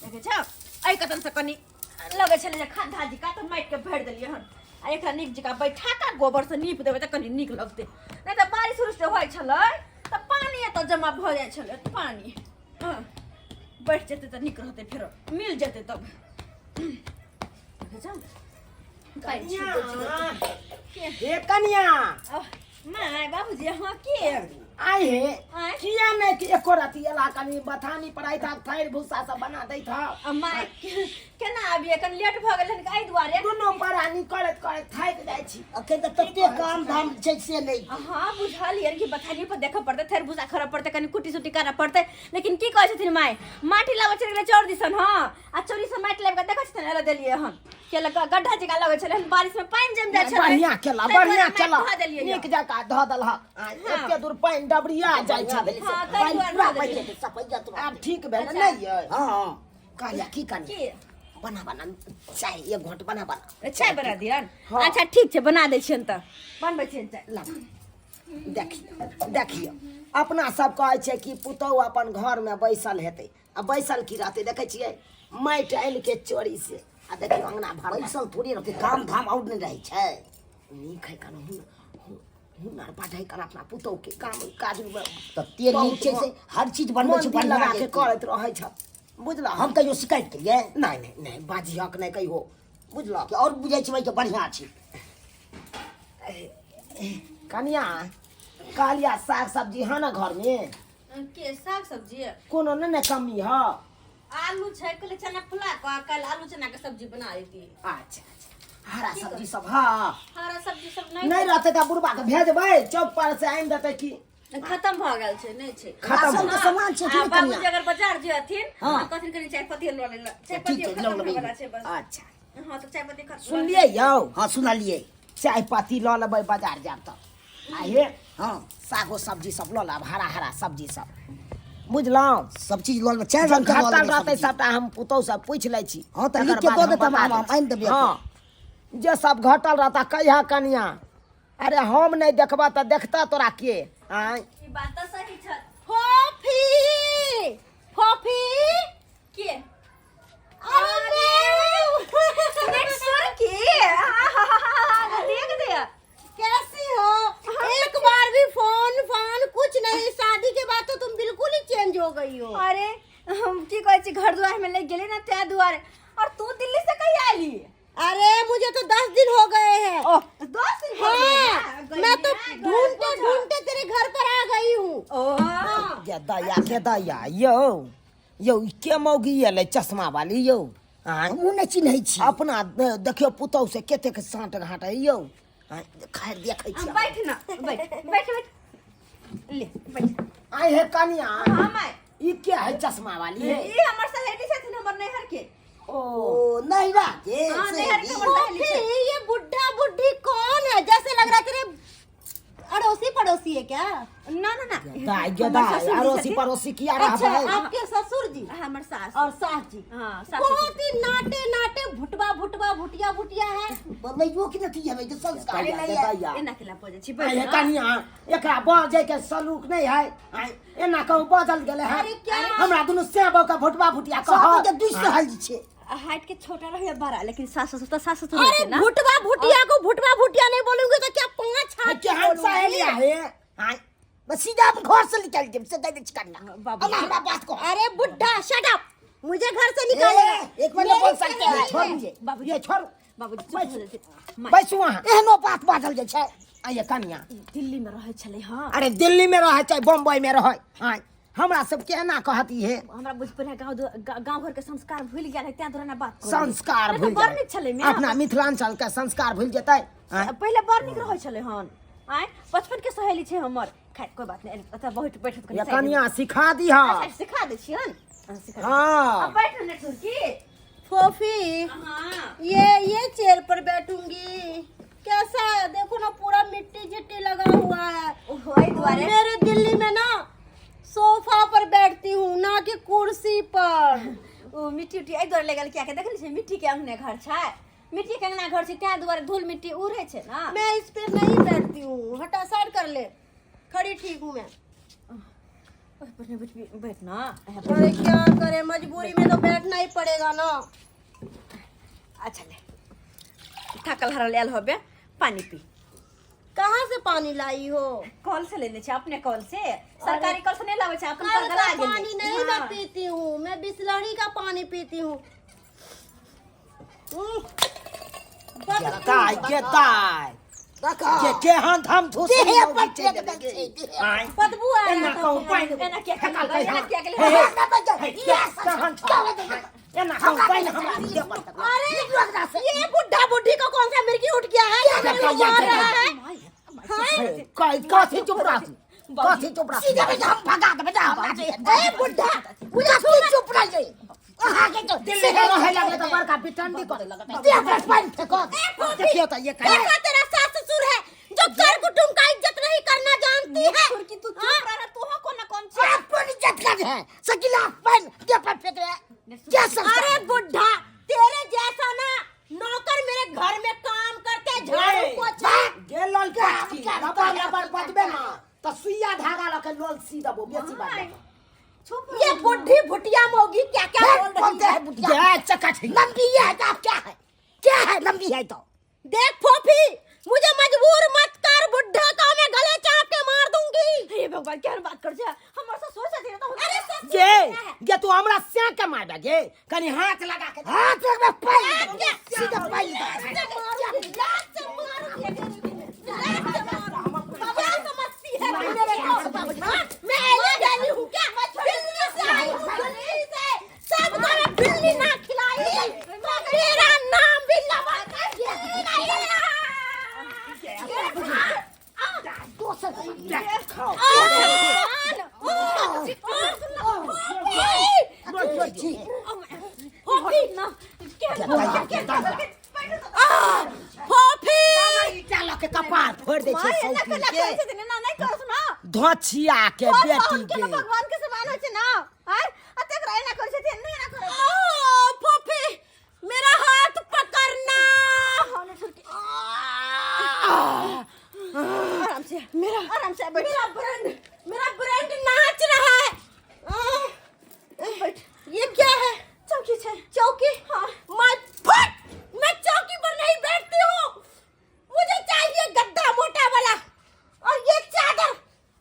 देखै छौ एहि कतन से कनि लगै छलै जे खद्धा जकाँ तऽ माटिके भरि देलियै हन आ एकरा नीक जकाँ बैठा कऽ गोबर से नीप देबै तऽ कनि नीक लगतै नहि तऽ बारिश उरिश जे होइ छलै तऽ पानि एतऽ जमा भऽ जाइ छलै पानि हँ बैठ जेतै तऽ नीक रहतै फेरो मिल जेतै तब देखै छौ पानि छूटै छलै। के? हे कनिया आह, माय बाबूजी अहाँ के आइ हे आँय? किया नहि कि एको रति एला कनि बथानी पर आइ तक थैर भूसा सब बना दैत ह आ माय केना आबियै कनि लेट भऽ गेल हन एहि दुआरे दुनू परानी करैत करैत थाकि जाइ छी अखन तऽ तते काम धाम छै से नहि हाँ बुझलियै कि बथानी पर देखऽ पड़तै थैर भूसा खरऽ पड़तै कनि कुट्टी सुट्टी करऽ पड़तै लेकिन की कहै छथिन माय माटी लाबऽ चलि गेलै चौर दिसन हँ आ चोरी से माटि लाबि कऽ देखै छथिन एला देलियै हन केला गड्ढा जकाँ लगै छलै हन बारिश में पानि जमि जाइ छलै बढ़िया केला ताहि दुआरे बढ़िया माटि केला धऽ देलियै नीक जकाँ धऽ देलह आ एते दूर पानि डबरिया जाइ छलै हँ, ताहि पानि दुआरे पूरा धऽ बचि देलियै। जेतै सफैया तुरंत। आब ठीक भेल अच्छा। नहि यै हँ हँ कहलिया की कनी की बना बना चाय एक घंट बना बना चाय बना दियन हँ। अच्छा ठीक छै बना दै छियनि तऽ बनबै छियनि चाय ला देखियौ देखियौ अपना सब कहै छै कि पुतहु अपन घरमे बैसल हेतै आ बैसल की रहतै देखै छियै माटि आनि के चोरी से आ देखियौ अंगना भरल बैसल थोड़े रहतै काम धाम आओर नहि रहै छै नीक है कन हुनर बाजै कन अपना पुतहु के काम काज मे तते नीक छै से हर चीज बनबै छै मन बढ़िआँ लगा के जेतै। करैत रहै छ बुझलह हम कहियो शिकायत केलियै नहि नहि नहि बाजिहक नहि कहियो बुझलह कि आओर बुझै छै कि बढ़िआँ छै कनिया कहलिया साग सब्जी है ना घर में के साग सब्जी कोनो नहि ने कमी है आलू छै कहले चना फुला कऽ काल्हि आलू चना के सब्जी बना लेती अच्छा अच्छा हरा सब्जी सब है हरा सब्जी सब नहीं नहि रहतै तऽ बुढ़बा के भेजबै चौक पर से आनि देतै की खत्म भऽ गेल छै नहि छै खत्म राशन के सामान छै कि आ नहि बाबूजी कनिया अगर बाजार जेथिन हाँ। तऽ कहथिन कनि चाय पत्ती लऽ ले चाय ठीक पत्ती छै, लऽ खत्म लेबै। होय वाला छै बस अच्छा हाँ तऽ चाय पत्ती खत्म सुनलियै यौ हँ सुनलियै चाय पत्ती लऽ लेबै बाजार जायब तऽ आ हे हँ सागो सब्जी सब लऽ लेब हरा हरा सब्जी सब बुझलहुँ सब चीज लऽ लेबै चारि रंग के लऽ घटल लेबै रहतै सब्जी। सबटा हम पुतहु से पूछि लै छी हँ, तऽ तकर लिख के बाद दऽ हम देतै, बता हम दै छी। आनि देबै हँ जे सब घटल रहता कहिया कनिया अरे हम नहि देखबा तऽ देखता तोरा के आँय ई बात तऽ सही छै फोफी फोफी के अरे सुन की देख दे कैसी हो एक बार भी फोन फोन कुछ नहीं शादी के बाद तो तुम बिल्कुल ही चेंज हो गई हो अरे हम की कहै छी घर दुआर में लग गेली ना ते दुआरे और तू दिल्ली से कहिया आली अरे मुझे तो 10 दिन हो गए हैं ओह 10 दिन हो गए हाँ ना? मैं तो गई ना, ढूंढते पूछो। ढूंढते तेरे घर पर आ गई हूँ ओह गे दया के दया यौ यौ ई के मौगी एलै चश्मा वाली यौ आँय हमहूँ नहि चिन्है छी अपना देखियौ पुतहु से कतेक साँट घाट है यौ आँय, खैर देखै छी बैठ ना बैठ बैठ बैठ ले बैठ आइ हे कनिया हाँ माय ई के है चश्मा वाली है ई हमर सहेली छथिन हमर नैहर के ओ ओ नैहरा के हाँ, नैहर के सहेली। हमर सहेली फोफी छै ये बुढ़ा बुढ़ी कौन है जैसे लग रहा है तेरे अड़ोसी पड़ोसी है क्या ना ना ना दाइ गे हमर दाइ ससुर जी अड़ोसी छथिन। पड़ोसी किया अच्छा रहबै आपके ससुर जी हमर सास और सास जी हाँ सास बहुत ही नाटे नाटे भुटवा भुटवा भुटिया भुटिया है बनैयो कि नहि है जे संस्कार दया नहि गे है दया एना केला पजे छी आइ बैठ हे ना। कनिया एकरा बजै के सलूक नहि है आइ एना कहू बजल गेलै है अरे क्या? हमरा दुनू सेबो के भुटबा भुटिया कह सब के दुइस रहल छै हाइट के छोटा रहे या बड़ा लेकिन सास ससुर तो सास ससुर होते अरे ना भुटवा भुटिया को भुटवा भुटिया नहीं बोलूंगी तो क्या पांच हाथ की केहन बोलूंगी? सहेलिया हे आइ बस सीधा हम घर से निकाल देब से दे दे करना बाबू। अब हमरा बात को अरे बुढ़ा शट अप मुझे घर से निकालेगा एक बार नहीं बोल सकते हैं छोड़ मुझे बाबूजी ये छोड़ बाबूजी चुप हो जेतै माय, बैसू अहाँ एहनो बात बाजल जाइ छै आइए कनिया दिल्ली में रहै छलै हँ अरे दिल्ली में रहै चाहे बम्बई में रहै आइ हमरा सबके एना कहती है हमरा बुझ पड़े गाँव गाँव घर के संस्कार भूल गेल है तें दुआरे ना बात करै। संस्कार नहीं तऽ भूल बड़ नीक छलै जाए माय। अपना मिथिलांचल के संस्कार भूल जेतै आँय? पहिले बड़ नीक रहै छलै हन आँय बचपन के सहेली छै हमर खैर कोई बात नहीं एतऽ बैठ बैठ ये कनिया सिखा दीहा सिखा दै छियन अहाँ सिखा दै छियन। हाँ अब बैठ ने ठुरकी फोफी हाँ ये चेयर पर बैठूंगी कैसा है देखो ना पूरा मिट्टी चिट्टी लगा हुआ है ओहो एहि दुआरे मेरे दिल्ली में ना सोफा पर बैठती हूँ ना कि कुर्सी पर ओ मिट्टी उट्टी एहि दुआरे लगल किया देखै नहि छै मिट्टी के अंगने घर छै मिट्टी के अंगना घर छै तें दुआरे धूल मिट्टी उड़ै छै ना मैं इस पे नहीं बैठती हूँ हटा साइड कर ले खड़ी ठीक हूँ मैं ओहि पर नहि बैठबी, बैठ ना। अरे क्या करे, मजबूरी में तो बैठना ही पड़ेगा ना। अच्छा ले, थाकल हारल आयल होबे, पानी पी। कहाँ से पानी लाई हो? कल से लेने छै, अपने कल से, सरकारी कल से नहीं लावे छै, अपन कल कल का गला गेलै। पानी नहीं मैं हाँ। पीती हूँ, मैं बिसलरी का पानी पीती हूँ। गेताय गेताय के केहन धम धूस देहे पर फेंक दै छै, देहे। आँय बदबू आ एना रहा था। कहूँ पानि एना किया फेकल केलकै? एना है। किया केलकै? हे, हे, हमरा बजै, हे, इएह सब केहन छौ? क्या बजै? एना कहूँ पानि हमरा देह पर फेकल। अरे निकलो एकरा से। ये बुढ़ा बुढ़ी को कौन सा मिर्गी उठ गया है? ये क्या मार रहा है। हे, कथी चुप रहती, कथी चुप रहती? सीधे बजा, हम भगा देबै, जा हमरा से। ए बुढ़ा, मुझे की चुप रहियै? अहाँके तो दिल्ली में रहे लगले तऽ बड़का बिटंडी करे लगले। देह पर पानि फेकत। देखियौ तऽ ये कहिया देखो तेरा सास ससुर है जो कर कुटुम का इज्जत नहीं करना जानती है। कि तू चुप रह, तू हो कोना कम छै। अपन इज्जत कर है सकिला पानि देह पर फेंक रहे क्या संस्कार? अरे बुढ़ा, तेरे जैसा ना नौकर मेरे घर में काम करते हैं, झाड़ू पोछा। गे लोल काटकी लबर लबर बजबे ना तऽ सुइया धागा लऽ के लोल सी देबो, बेसी बात। ये बुढ़ी भुटिया मोगी क्या क्या फिर बोल रही बोलते है। हैं बुढ़िया। गे चकठी लंबी है तो आप क्या है, क्या है लंबी है तो? देख फोफी, मुझे मजबूर मत कर, बुढ़ा का मैं गले चाप के मार दूंगी। हे भगवान, केहन बात कर छै? हमर ससुर छथिन तऽ अरे ससुर गे गे तू हमरा से के मारबे गे, कनी हाथ लगा के हाथ में पानि सीधा पानि। लात से मारूंगी, लात से मारूंगी। क्या समझती है तू मेरे को? हाँ? मैं ऐली गैली हूँ क्या? दिल्ली से आई हूँ, दिल्ली से। सबको मैं बिल्ली ना खिलाई तो मेरा नाम भी लवर नहीं। दोसर खाओ। छी। ईटा लऽ के कपार फोड़ि दै छै माय एना सौतीन केना के करै छथिन? एना नहि करस ना। धोछिया के बेटी के के भगवान के समान होइ छै ना। आय अतेक एना करै छथिन, नहि एना करै। फोफी, मेरा हाथ पकड़ना। आराम से, मेरा आराम से बैठ। मेरा ब्रांड, मेरा ब्रांड नाच रहा है। बैठ। ये क्या है? चौकी छै। चौकी? हाँ। मैं फट, मैं चौकी पर नहीं बैठती हूँ, मुझे चाहिए गद्दा मोटा वाला। और ये चादर,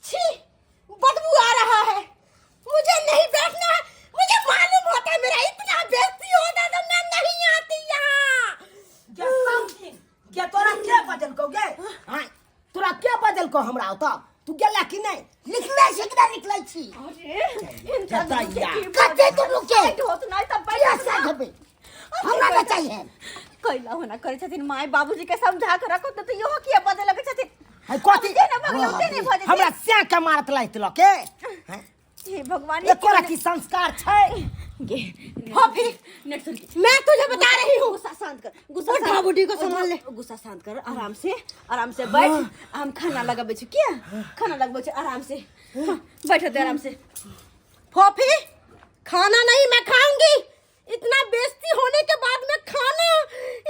छी, बदबू आ रहा है, मुझे नहीं बैठना है। मुझे मालूम होता है मेरा इतना बेइज्जती होता तो मैं नहीं आती यहाँ। गे सौतीन गे, तोरा के बजलकौ गे? आँय, तोरा के बजलकौ हमरा ओतऽ? तू गेला कि नहि? निकलै छै कि नहि निकलै छी? अरे हिनका जतैया। दुनू के की कते दुनू के? बैठ होत नहि तऽ किया बैठ से ना। हेबै? हमरा नहि चाहिए। कैला होना करै छथिन? माय बाबूजी के समझा के रखो तऽ इहो किया बजै लगै छथिन? है कथी? जे ने भगले ओते नहि भऽ जेतै। हमरा से के मारत लाइत लऽ के हैं? हे भगवान, एको रति संस्कार छै? गे फोफी, नेट सुन। मैं तुझे बता रही हूँ। गुस्सा शांत कर, गुस्सा बुढ़ा शांत- बुढ़ी को संभाल ले। गुस्सा शांत कर, आराम से, आराम से बैठ। हम खाना लगाबै छी, किया खाना लगबै छी, आराम से। हाँ, बैठो ते आराम से। फोफी, खाना नहीं मैं खाऊंगी। इतना बेइज्जती होने के बाद में खाना,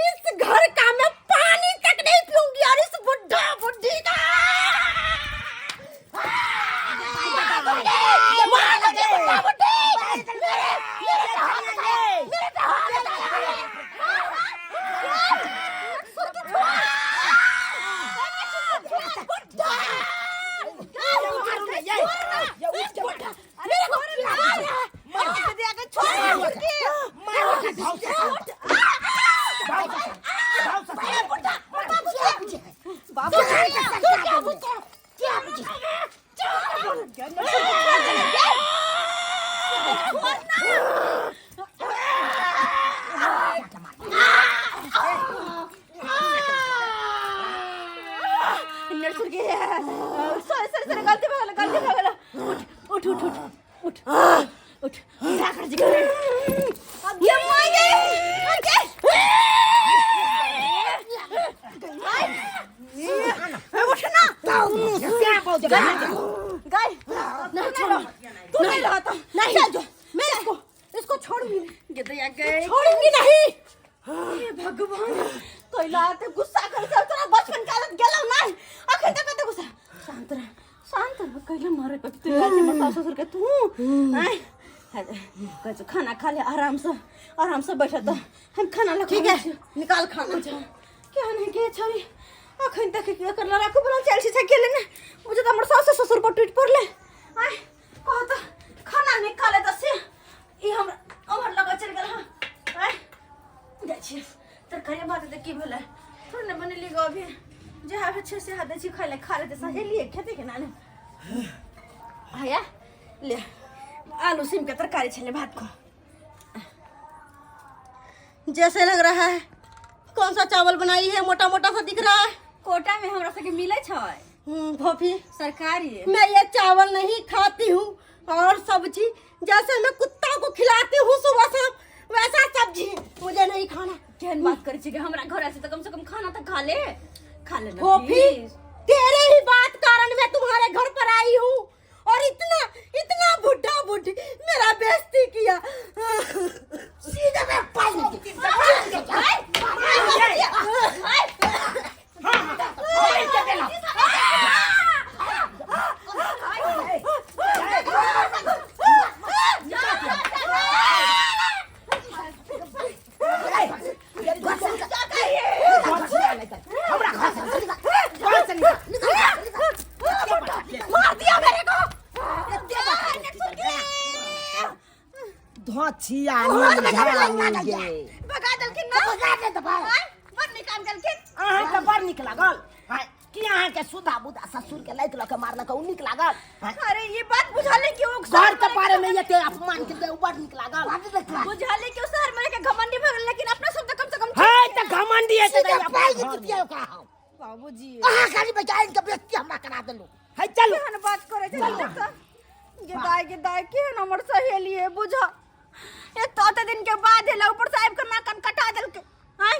इस घर का मैं पानी तक नहीं पीऊंगी। और इस बुढ़ा बुढ़ी का मार दे बुढ़ा बुढ़ी। मेरे मेरे पे हाथ उठाया, मेरे पे हाथ उठाया। मेरे को मार रहा है। बाबू क्या बुझे? क्या बुझे? नरसुर के, सॉरी सॉरी सॉरी, गलती भऽ गेल, गलती भऽ गेल। उठ उठ उठ उठ उठ उठ, ठाकुर जी के। ये माये, उठ ना गाय, नहीं छोड़ो, तू नहीं रहा तो नहीं चल जो। मैं इसको इसको छोड़ूंगी नहीं, गे गए। छोड़ूंगी नहीं। हे भगवान, कैला ते गुस्सा कर से तोरा बचपन के आदत गेलौ नहीं अखन तक? कते गुस्सा, शांत रह, शांत रह कैले मारे पे तू यार हमर सास ससुर के तू आय कहै छौ खाना खा ले आराम से, आराम से बैठ त हम खाना लग। ठीक है, निकाल खाना। क्या नहीं के छवि अखन तक के एकर लड़ाकू बनल चल छै गेले ने बुझे त हमर सास ससुर पर टूट पड़ले। आय कह त खाना निकाले त से ई हमरा हमर लग चल गेल। हां आय जाइ छी तरकारी भात तऽ की भेलै, थोड़े ने बनेली गो अभी जे आबै छै से दै छी खाइ लए, खा लेतै सहेलिए खेतै केना ने। हया ले आलू सीम के तरकारी छलै भात को। जैसे लग रहा है कौन सा चावल बनाई है, मोटा मोटा सा दिख रहा है। कोटा में हमरा सबके मिलै छै। फोफी सरकारी। मैं ये चावल नहीं खाती हूँ और सब्जी जैसे मैं कुत्ता को खिलाती हूँ सुबह शाम वैसा सब्जी मुझे नहीं खाना। केहन बात करै छी कि हमरा घर से तऽ कम से कम खाना तऽ खा ले, खा ले ना। फोफी प्लीज। तेरे ही बात कारण मैं तुम्हारे घर पर आई हूँ और इतना इतना बुढ़ा बुढ़ी मेरा बेइज्जती किया। सीधे में पानी के। हमरा घर से निकाल, घर से निकाल, निकाल। मार दिया मेरे को। धोछिया गे। भगा देलखिन ना। भगा दे दबा। आय, बड़ नीक काम केलखिन। अहाँके बड़ नीक लागल आँय, कि अहाँके सुधा बुधा ससुर के लाइक लऽ के मारलक ओ नीक लागल आँय? अरे ये बात बुझाले कि ओ घर के बारे में एते अपमान के ओ बड़ नीक लागल। बुझाले कि ओ शहर में के घमंडी भऽ गेल, लेकिन अपना सब तऽ कम से कम है तऽ घमंडी है। सीधे पानी के दिया ओकरा हम। बाबूजी अहाँ खाली बचाइन के बेइज्जती हमरा करा देलू। है चलू। केहन बात करै छै तऽ गे दाय, गे दाय, केहन हमर सहेली है बुझ। एक तो ओते दिन के बाद एला, ऊपर से आबि के नाक कान कटा देलकै। आँय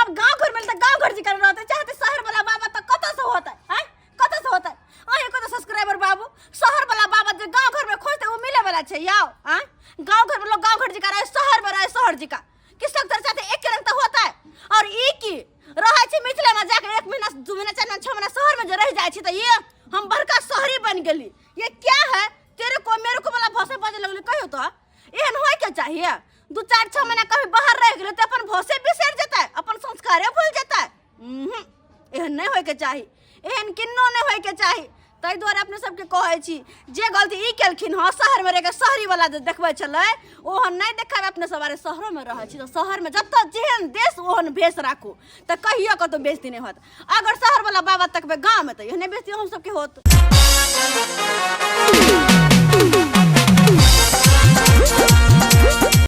अब गांव घर में तऽ गांव घर जिकर रहते चाहते, शहर वाला बाबा तऽ कतऽ से होतै? आँय कतऽ से होतै? अहीं को तऽ सब्सक्राइबर बाबू, शहर वाला बाबा जे गांव घर में खोजते ओ मिले वाला छै? याओ आँय गांव घर में लोग गांव घर जिकर आए, शहर में रहे शहर जिका कि सब तरह चाहते एक रंग तऽ होता है। और ई की रहै छै मिथिला में जाके 1 महीना 2 महीना 4 महीना 6 महीना शहर में जे रह जाइ छी तऽ ये हम बड़का शहरी बन गेली। ये क्या है तेरे को मेरे को वाला भाषा बाजे लगले। कहियो तो एहन होय के चाहिए? 2 4 6 महीना कभी बाहर रह गेलै तऽ अपन भाषे बिसरि जेतै, अपन संस्कारे भूल जेतै। एहन नहि होय के चाही, एहन किन्नो नहि होय के चाही। ताहि दुआरे अपने सबके कहै छी जे गलती ई केलखिन हँ शहरमे रहि कऽ शहरी वाला जे देखबै छलै ओहन नहि देखाबै अपने सब। अरे शहरोमे रहै छी तऽ शहरमे जतऽ जेहन देश ओहन भेष राखू तऽ कहियो कतौ बेइज्जती नहि होत। अगर शहर वाला बाबा तकबै गाँवमे तऽ एहने बेइज्जती हम सबके होत।